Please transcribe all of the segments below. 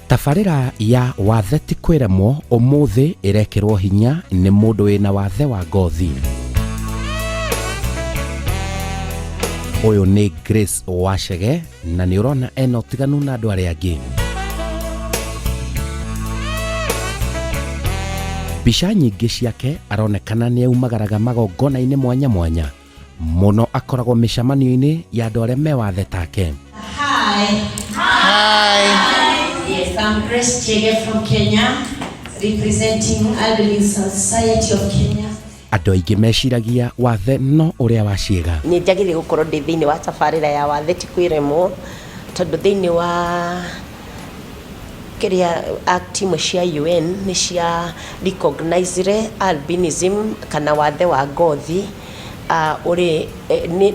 Tabarĩra ya Wathe ti kwĩremwo ũmũthĩ ĩrekĩrwo hinya nĩ mũndũ wĩna wathe wa ngothi. Ũyũ nĩ Grace Wachege na nĩ ũrona ena ũtiganu na andũ arĩa angĩ. Mbica nyingĩ ciake aronekana nĩ aumagaraga magongona-inĩ mwanya mwanya. Mũno akoragwo mĩcamanio-inĩ ya andũ arĩa me wathe take. Hi. Hi. Yes, I'm Grace Chege from Kenya, representing Albinism Society of Kenya. Andũ aingĩ meciragia wathe no ũrĩa wa ciĩga. Nĩ njagĩrĩire gũkorwo ndĩ thĩinĩ wa tabarĩra ya wathe ti kwĩremwo, tondũ thĩinĩ wa kĩrĩa act imwe cia UN nĩ cia recognizire albinism kana wathe wa ngothi ũrĩ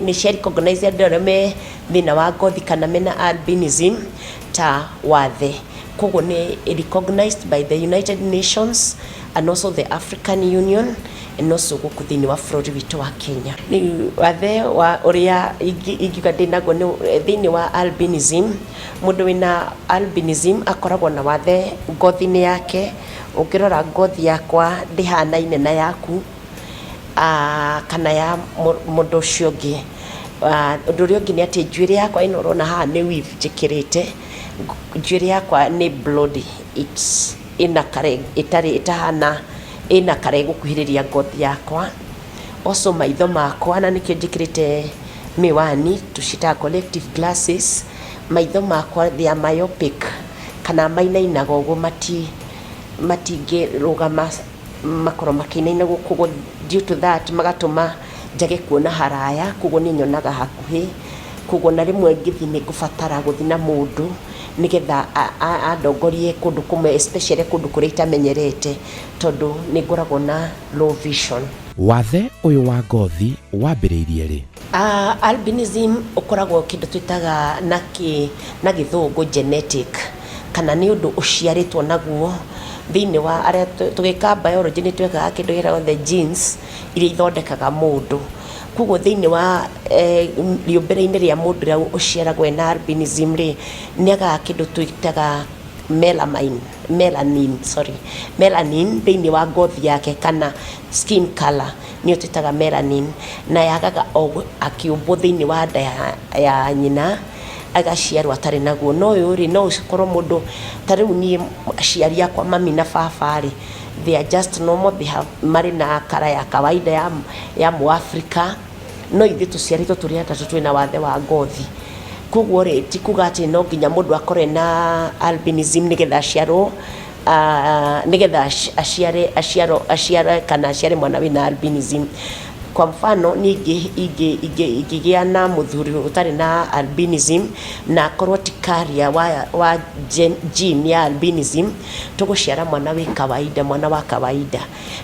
nĩ cia recognize andũ arĩa me thĩna wa ngothi kana mena albinism ta wathe. Koguo nĩ recognized by the United Nations and also the African Union and also gũkũ thĩinĩ wa bũrũri witũ wa Kenya. Rĩu wathe wa ũrĩa ingiuga ndĩnaguo nĩ thĩinĩ wa albinism, mũndũ wĩna albinism akoragwo na wathe ngothi-inĩ yake. Ũngĩrora ngothi yakwa ndĩhanaine na yaku kana ya mũndũ ũcio ũngĩ. Ũndũ ũrĩa ũngĩ nĩ atĩ njuĩrĩ yakwa ĩno ũrona haha nĩ weave njĩkĩrĩte, njuĩrĩ yakwa nĩ blonde, it's ĩna kare ĩtarĩ ĩtahana ĩna kare ĩgũkuhĩrĩria ngothi yakwa. Also maitho makwa na nĩkĩo njĩkĩrĩte mĩwani tũciĩtaga corrective glasses, maitho makwa they are myopic kana mainainaga ũguo matingĩrũgama makorwo makĩinaina ũguo koguo due to that magatũma njage kuona haraya koguo niĩ nyonaga hakuhĩ, koguo na rĩmwe ngĩthiĩ nĩ ngũbatara gũthiĩ na mũndũ nĩgetha andongorie kũndũ kũmwe especially kũndũ kũrĩa itamenyerete tondũ nĩ ngoragwo na low vision. Wathe ũyũ wa ngothi wambĩrĩirie rĩ? Albinism ũkoragwo kĩndũ twĩtaga na kĩ na gĩthũngũ genetic kana nĩ ũndũ ũciarĩtwo naguo thĩinĩ wa arĩa tũgĩka biology nĩ twekaga kĩndũ gĩtagwo the genes iria ithondekaga mũndũ. Koguo thĩinĩ wa rĩũmbĩre-inĩ rĩa mũndũ ũrĩa ũciaragwo ena albinism rĩ, nĩ agaga kĩndũ twĩtaga melamine, melanin, sorry, melanin thĩinĩ wa ngothi yake kana skin color nĩyo twĩtaga melanin, na yagaga o akĩũmbwo thĩinĩ wa nda ya nyina agaciarwo atarĩ naguo. No ũyũ rĩ, no ũkorwo mũndũ ta rĩu niĩ aciari akwa mami na baba rĩ, they are just normal, they have marĩ na colour ya kawaida ya mũAfrika, no ithuĩ tũciarĩtwo tũrĩ atatũ twĩna wathe wa ngothi. Koguo rĩ, ti kuga atĩ no nginya mũndũ akorwo ena albinism nĩgetha aciarwo nĩgetha aciare aciarwo aciare kana aciare mwana wĩna albinism. Kwa mfano niĩ ingĩgĩa na mũthuri ũtarĩ na albinism na akorwo ti carrier wa gene ya albinism, tũgũciara mwana wĩ kawaida, mwana wa kawaida.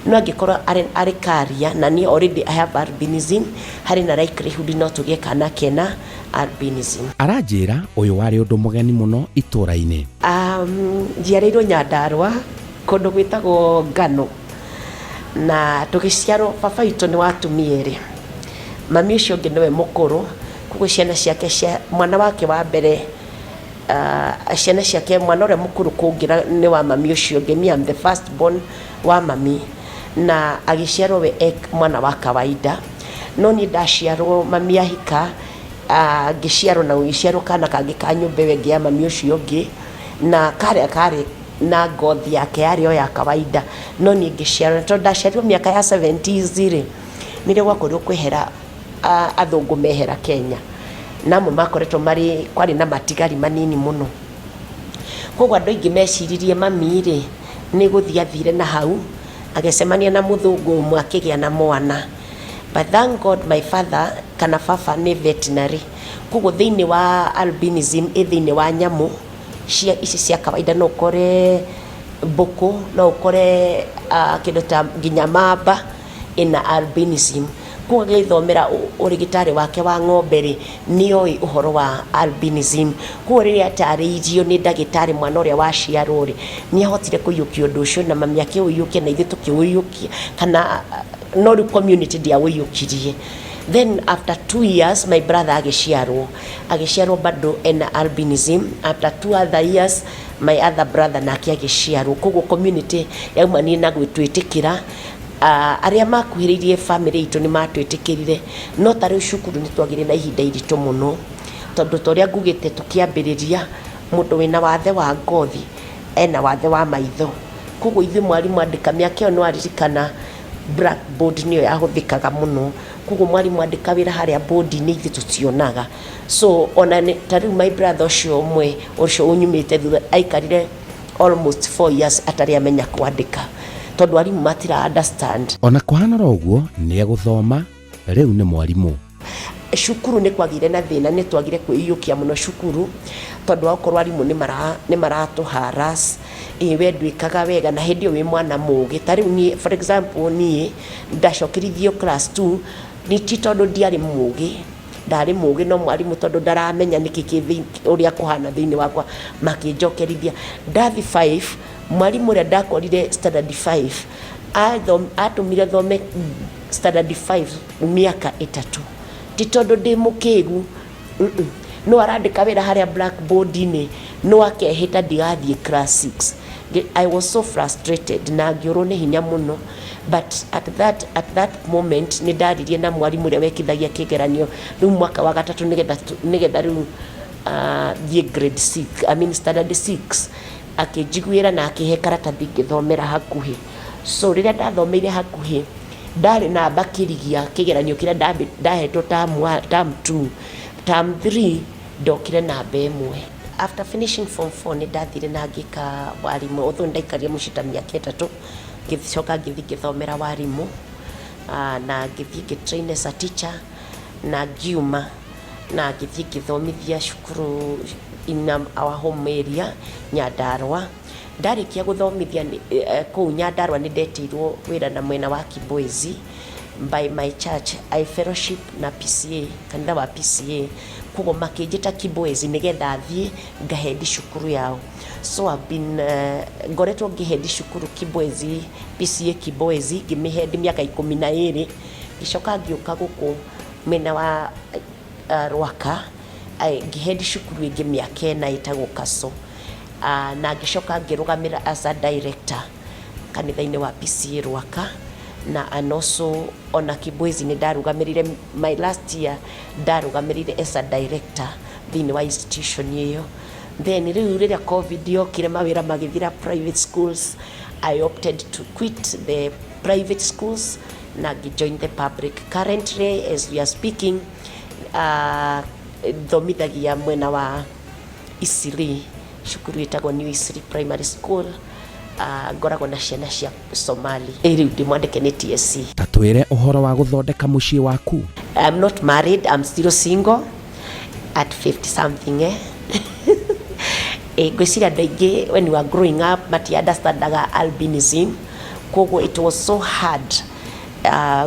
No angĩkorwo arĩ carrier na niĩ already I have albinism, harĩ na likelihood no tũgĩe kana kena albinism. Aranjĩra ũyũ warĩ ũndũ mũgeni mũno itũra-inĩ. Njiarĩirwo Nyandarũa kũndũ gwĩtagwo Ngano na tũgĩciarwo baba witũ nĩ wa atumia erĩ, mami ũcio ũngĩ nĩwe mũkũrũ, koguo ciana ciake cia mwana wake wa mbere ciana ciake mwana ũrĩa mũkũrũ kũngĩra nĩ wa mami ũcio ũngĩ, me I'm the first born wa mami, na agĩciarwo we e mwana wa kawaida, no niĩ ndaciarwo mami ahika ngĩciarwo na gũgĩciarwo kana kangĩ ka nyũmba ĩyo ĩngĩ ya mami ũcio ũngĩ, na karĩa karĩ na ngothi yake yarĩ o ya kawaida, no niĩ ngĩciarwo, tondũ ndaciarirwo mĩaka ya 70s rĩ, nĩrĩo gwakorirwo kwehera athũngũ mehera Kenya, na amwe makoretwo marĩ, kwarĩ na matigari manini mũno. Koguo andũ aingĩ meciririe mami rĩ, nĩ gũthiĩ athire na hau, agĩcemania na mũthũngũ ũmwe akĩgĩa na mwana. But thank God my father kana baba nĩ veterinary, koguo thĩinĩ wa albinism ĩ thĩinĩ wa nyamũ cia ici cia kawaida no ũkore mbũkũ, no ũkore kĩndũ ta nginya mamba ĩna albinism. Koguo agĩthomera ũrĩgĩtarĩ wake wa ng'ombe rĩ, nĩ oĩ ũhoro wa albinism. Koguo rĩrĩa atarĩirio nĩ ndagĩtarĩ mwana ũrĩa waciarwo rĩ, nĩ ahotire kũiyũkia ũndũ ũcio na mami akĩũiyũkia na ithuĩ tũkĩũiyũkia kana no rĩu community ndĩaũiyũkirie. Then after 2 years my brother agĩciarwo, agĩciarwo bado ena albinism. After 2 other years my other brother nake agĩciarwo. Koguo community yaumanire na gwĩtwĩtĩkĩra. Arĩa makuhĩrĩirie family itũ nĩ matwĩtĩkĩrire, no ta rĩu cukuru nĩ twagĩire na ihinda iritũ mũno, tondũ ta ũrĩa ngugĩte tũkĩambĩrĩria, mũndũ wĩna wathe wa ngothi ena wathe wa maitho. Koguo ithuĩ mwarimũ andĩka, mĩaka ĩyo no aririkana blackboard nĩyo yahũthĩkaga mũno, koguo mwarimũ andĩka wĩra harĩa board-inĩ ithuĩ tũtionaga. So ona ta rĩu my brother ũcio ũmwe ũcio ũnyumĩte thutha aikarire almost 4 years atarĩ amenya kwandĩka, tondũ arimũ matira understand. Ona kũhana oro ũguo, nĩ egũthoma, rĩu nĩ mwarimũ. Cukuru nĩ kwagĩire na thĩna, nĩ twagire kwĩiyũkia mũno cukuru, tondũ wa gũkorwo arimũ nĩ maratũ harass, ĩ we ndwĩkaga wega, na hĩndĩ ĩyo wĩ mwana mũgĩ. Ta rĩu niĩ, for example, niĩ ndacokerithio class 2 nĩ ti tondũ ndiarĩ mũgĩ, ndarĩ mũgĩ, no mwarimũ tondũ ndaramenya nĩkĩ kĩ ũrĩa kũhana thĩinĩ wakwa, makĩnjokerithia. Ndathi 5, mwarimũ ũrĩa ndakorire standard 5 atũmire thome standard 5 mĩaka 3, ti tondũ ndĩ mũkĩgu. No arandĩka wĩra harĩa blackboard-inĩ, no akehĩta ndigathiĩ class 6. I was so frustrated na ngĩũrwo nĩ hinya mũno, but at that moment nĩ ndaririe na mwarimũ ũrĩa wekithagia kĩgeranio rĩu mwaka wa gatatũ, nĩgetha rĩu thiĩ grade 6, I mean standard 6. Akĩnjiguĩra na akĩhe karatathi ngĩthomera hakuhĩ. So rĩrĩa ndathomeire hakuhĩ, ndarĩ namba kĩrigia kĩgeranio kĩrĩa ndahetwo term 2, term 3 ndokire namba 1. After finishing form 4 nĩ ndathire na ngĩka warimũ, although ndaikarire mũciĩ ta mĩaka 3, ngĩcoka ngĩthiĩ ngĩthomera warimũ, na ngĩthiĩ ngĩtrain as a teacher, na ngiuma na ngĩthiĩ ngĩthomithia cukuru in our home area, Nyandarua. Ndarĩkia gũthomithia kũu Nyandarua, nĩ ndetĩirwo wĩra na mwena wa Kibwezi by my church. I fellowship na PCA, kanitha wa PCA, koguo makĩnjĩta Kibwezi nĩgetha thiĩ ngahendi cukuru yao. So I've been ngoretwo ngĩhendi cukuru Kibwezi, PCA Kibwezi, ngĩmĩhendi mĩaka 12. Ngĩcoka ngĩũka gũkũ mwena wa Rwaka, ngĩhendi cukuru ĩngĩ mĩaka 4 ĩtagwo Kaso, na ngĩcoka ngĩrũgamĩra as a director kanitha-inĩ wa PCA Rwaka, na and also ona Kibwezi nĩ ndarũgamĩrĩire. My last year ndarũgamĩrĩire as a director thĩinĩ wa institution ĩyo. Then rĩu rĩrĩa COVID yokire, mawĩra magĩthira private schools, I opted to quit the private schools na ngĩjoin the public. Currently, as we are speaking, thomithagia mwena wa Isili, cukuru ĩtagwo New Isili Primary School. Ngoragwo na ciana cia Somali. Rĩu ndĩ mwandĩke nĩ TSC. Ta twĩre ũhoro wa gũthondeka mũciĩ waku. I'm not married, I'm still single at 50 something, eh? Ngwĩciria andũ aingĩ when you are growing up mati understandaga albinism, koguo it was so hard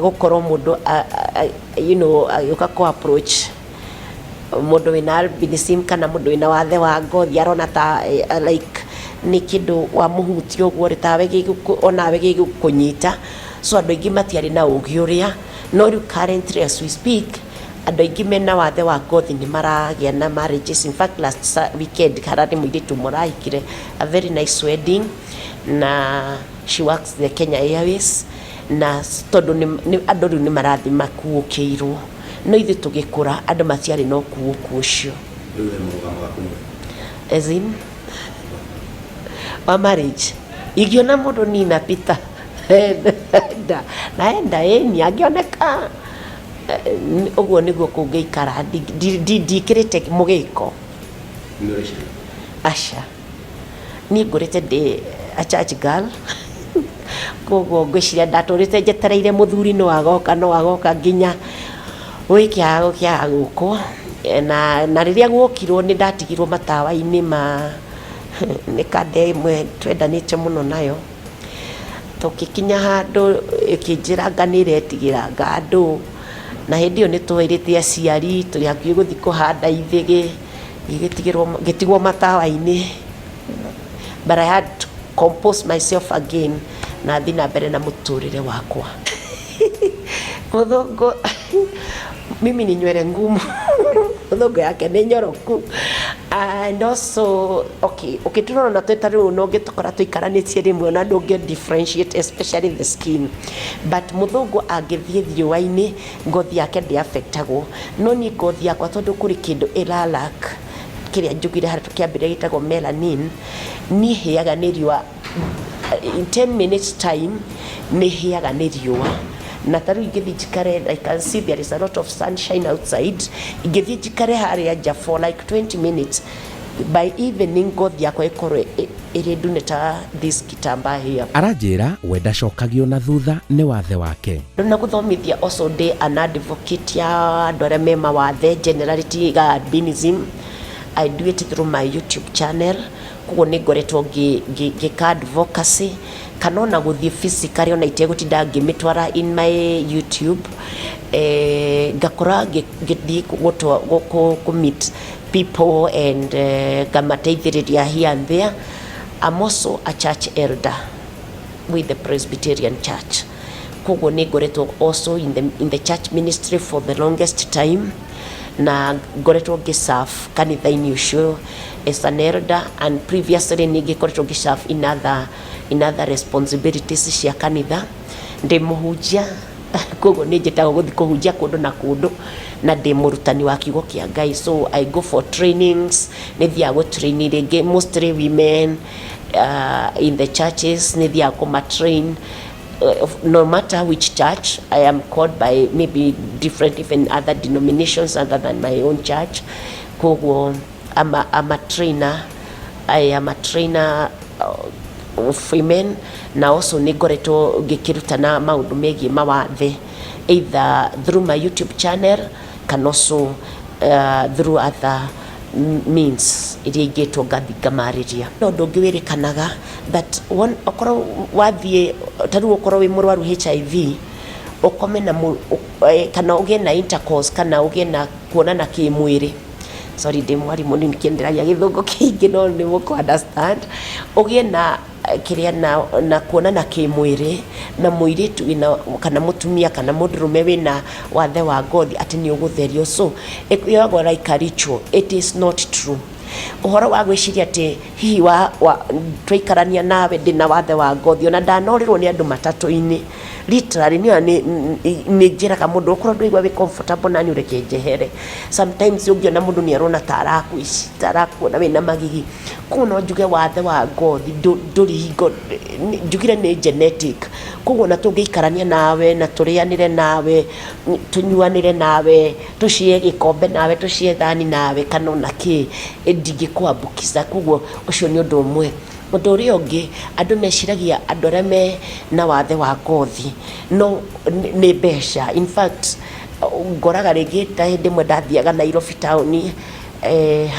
gũkorwo mũndũ agĩũka kũ approach mũndũ wĩna albinism kana mũndũ wĩna wathe wa ngothi, arona ta like nĩ kĩndũ wamũhutia ũguo rĩ, tawe onawe gĩgũkũnyita. So andũ aingĩ matiarĩ na ũgĩ ũrĩa, no rĩu currently, as we speak, andũ aingĩ mena wathe wa ngothi nĩ maragĩa na marriages. In fact, last weekend hararĩ mũirĩtu mũrahikire, a very nice wedding, na she works the Kenya Airways, na tondũ andũ rĩu nĩ marathiĩ makuũkĩirwo, no ithuĩ tũgĩkũra andũ matiarĩ na ũkuũku ũcio. Rĩu we mũrũgamo waku nĩ As in wa marriage, ingĩona mũndũ ni napita naenda, naenda ĩni angĩoneka, ũguo nĩguo kũngĩikara. Ndiĩkĩrĩte mũgĩko. Nĩ ũreciria? Aca, niĩ ngũrĩte ndĩ a church girl, koguo ngwĩciria ndatũrĩte njetereire mũthuri no agoka, no agoka, nginya gwĩkĩaga gũkĩaga gũkwo. Na rĩrĩa guokirwo nĩ ndatigirwo matawa-inĩ ma nĩ kande ĩmwe twendanĩte mũno nayo, tũgĩkinya handũ ĩkĩnjĩra anga nĩ ĩretigĩra anga andũ, na hĩndĩ ĩyo nĩ twerĩte aciari tũrĩ hakuhĩ gũthiĩ kũhanda ithĩgĩ, ngĩgĩtigĩrwo, ngĩtigwo matawa-inĩ. But I had to compose myself again na thiĩ na mbere na mũtũrĩre wakwa. Mũthũngũ, Mimi ni nywele ngumu, mũthũngũ yake nĩ nyoroku. And also, okay, ũkĩtũrora na twĩ ta rĩu no ũngĩtũkora tũikaranĩtie rĩmwe ona ndũngĩ differentiate, especially the skin. But mũthũngũ angĩthiĩ riũa-inĩ, ngothi yake ndĩ affectagwo. No niĩ ngothi yakwa, tondũ kũrĩ kĩndũ ĩralack kĩrĩa njugire harĩa tũkĩambĩrĩria gĩtagwo melanin, niĩ hĩaga nĩ riũa in 10 minutes time, nĩ hĩaga nĩ riũa. Na ta rĩu ingĩthiĩ njikare, I can see there is a lot of sunshine outside, ingĩthiĩ njikare harĩa nja for like 20 minutes, by evening ngothi yakwa ĩkorwo ĩrĩ ndune ta this kitambaa here. Aranjĩra we ndacokagio na thutha nĩ wathe wake. Na gũthomithia, also ndĩ an advocate ya andũ arĩa me mawathe generally, tiga albinism. I do it through my YouTube channel. Koguo nĩ ngoretwo ngĩka advocacy kana ona gũthiĩ physically, ona itegũtinda ngĩmĩtwara in my YouTube, ngakora ngĩthiĩ kũ meet people and ngamateithĩrĩria here and there. I'm also a church elder with the Presbyterian Church. Koguo nĩ ngoretwo also in the church ministry for the longest time, na ngoretwo ngĩserve kanitha-inĩ ũcio as an elder, and previously nĩ ngĩkoretwo ngĩserve in other responsibilities cia kanitha. Ndĩ mũhunjia, koguo nĩ njĩtagwo gũthiĩ kũhunjia kũndũ na kũndũ, na ndĩ mũrutani wa kiugo kĩa Ngai. So I go for trainings, nĩ thiaga gũ train rĩngĩ mostly women in the churches, nĩ thiaga kũma train no matter which church I am called by, maybe different, even other denominations other than my own church. Koguo I'm a trainer, I am a trainer of women, na also nĩ ngoretwo ngĩkĩrutana maũndũ megiĩ mawathe either through my YouTube channel kana also through other means iria ingĩtwo ngathi ngamarĩria. No ũndũ ũngĩ wĩrĩkanaga that one, okorwo wathiĩ ta rĩu ũkorwo wĩ mũrwaru HIV, ũkome na kana ũgĩe na intercourse kana ũgĩe na kuonana kĩmwĩrĩ, sorry, ndĩ mwarimũ nĩ kĩndĩragia gĩthũngũ kĩingĩ, no nĩ mũkũ understand, ũgĩe na kĩrĩa na kuonana kĩmwĩrĩ na mũirĩtu wĩna kana mũtumia kana mũndũrũme wĩna wathe wa ngothi, atĩ nĩ ũgũtherio. So yoyagwo like a ritual. It is not true. Ũhoro wa gwĩciria atĩ hihi wa twaikarania nawe ndĩna wathe wa ngothi, ona ndanorĩrwo nĩ andũ matatũ-inĩ literally, nĩ nĩ njĩraga mũndũ, okorwo ndũigua wĩ comfortable nani, ũreke njehere. Sometimes ũngĩona mũndũ nĩ arona ta arakwĩci, ta arakuona wĩna magigi. Koguo no njuge wathe wa ngothi ndũrĩ hingo njugire nĩ genetic. Koguo na tũngĩikarania nawe na tũrĩanĩre nawe, tũnyuanĩre nawe, tũcie gĩkombe nawe, tũcie thani nawe, kana ona kĩ, ndingĩkũambukiza. Koguo ũcio nĩ ũndũ ũmwe. Ũndũ ũrĩa ũngĩ, andũ meciragia andũ arĩa me na wathe wa ngothi no nĩ mbeca. In fact, ngoraga rĩngĩ ta hĩndĩ ĩmwe ndathiaga Nairobi taũni,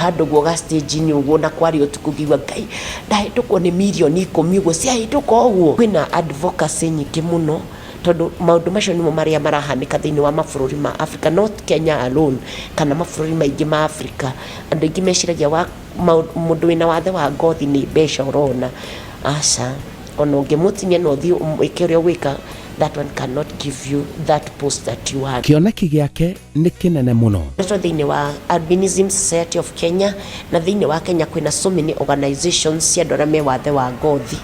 handũ guo ga stage-inĩ ũguo, na kwarĩ ũtukũ, ngĩigua Ngai ndahĩtũkwo nĩ mirioni 10 ũguo ciahĩtũka ũguo. Kwĩna advocacy nyingĩ mũno, tondũ maũndũ macio nĩmo marĩa marahanĩka thĩinĩ wa mabũrũri ma Africa, not Kenya alone, kana mabũrũri maingĩ ma Africa. Andũ aingĩ meciragia wa mũndũ wĩna wathe wa ngothi nĩ mbeca ũrona. Aca, ona ũngĩmũtinia na ũthiĩ wĩke ũrĩa ũgwĩka, that one cannot give you that post that you want. Kĩoneki gĩake nĩ kĩnene mũno. Ndeto thĩinĩ wa Albinism Society of Kenya, na thĩinĩ wa Kenya kwĩna so many organizations cia andũ arĩa me wathe wa ngothi,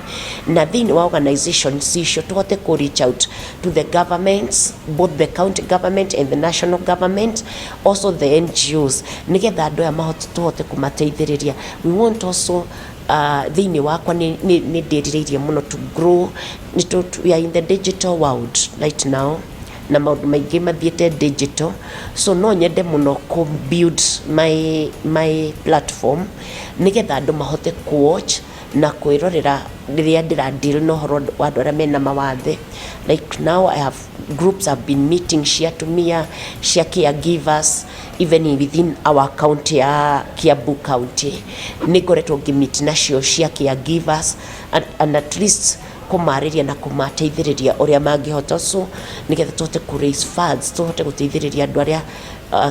na thĩinĩ wa organizations icio tũhote kũ reach out to the governments, both the county government and the national government, also the NGOs, nĩgetha andũ aya mahote tũhote kũmateithĩrĩria. We want also thĩinĩ wakwa nĩ ndĩrirĩirie mũno to grow. We are in the digital world right now, na maũndũ maingĩ mathiĩte digital, so no nyende mũno kũ build my platform nĩgetha andũ mahote kũ watch na kwĩrorera rĩrĩa ndĩra deal na ũhoro wa andũ arĩa mena mawathe. Like now I have groups have been meeting cia atumia, cia caregivers, even within our county ya Kiambu County nĩ ngoretwo ngĩmeet nacio cia caregivers and at least kũmarĩria na kũmateithĩrĩria ũrĩa mangĩhota, so nĩgetha tũhote kũ raise funds, tũhote gũteithĩrĩria andũ arĩa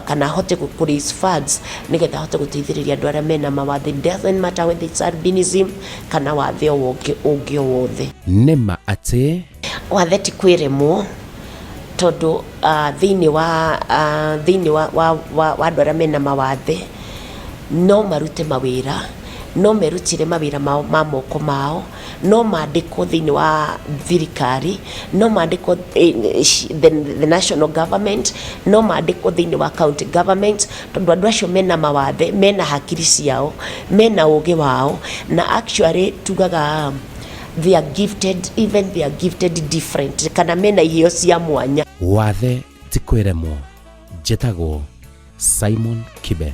kana hote kũ raise funds nĩgetha hote gũteithĩrĩria andũ arĩa mena mawathe. It doesn't matter whether it's albinism kana wathe o ũngĩ o wothe. Nĩ ma atĩ wathe ti kwĩremwo. Tondũ thĩinĩ wa thĩinĩ wa wa wa wa andũ arĩa mena mawathe, no marute mawĩra, no merutĩre mawĩra mao ma moko mao, no mandĩkwo thĩinĩ wa thirikari, no mandĩkwo the, the national government, no mandĩkwo thĩinĩ wa county government, tondũ andũ acio mena mawathe, mena hakiri ciao, mena ũgĩ wao, na actually tugaga they are gifted, even they are gifted different, kana mena iheo cia mwanya. Wathe ti kwĩremwo. Njĩtagwo Simon Kibe.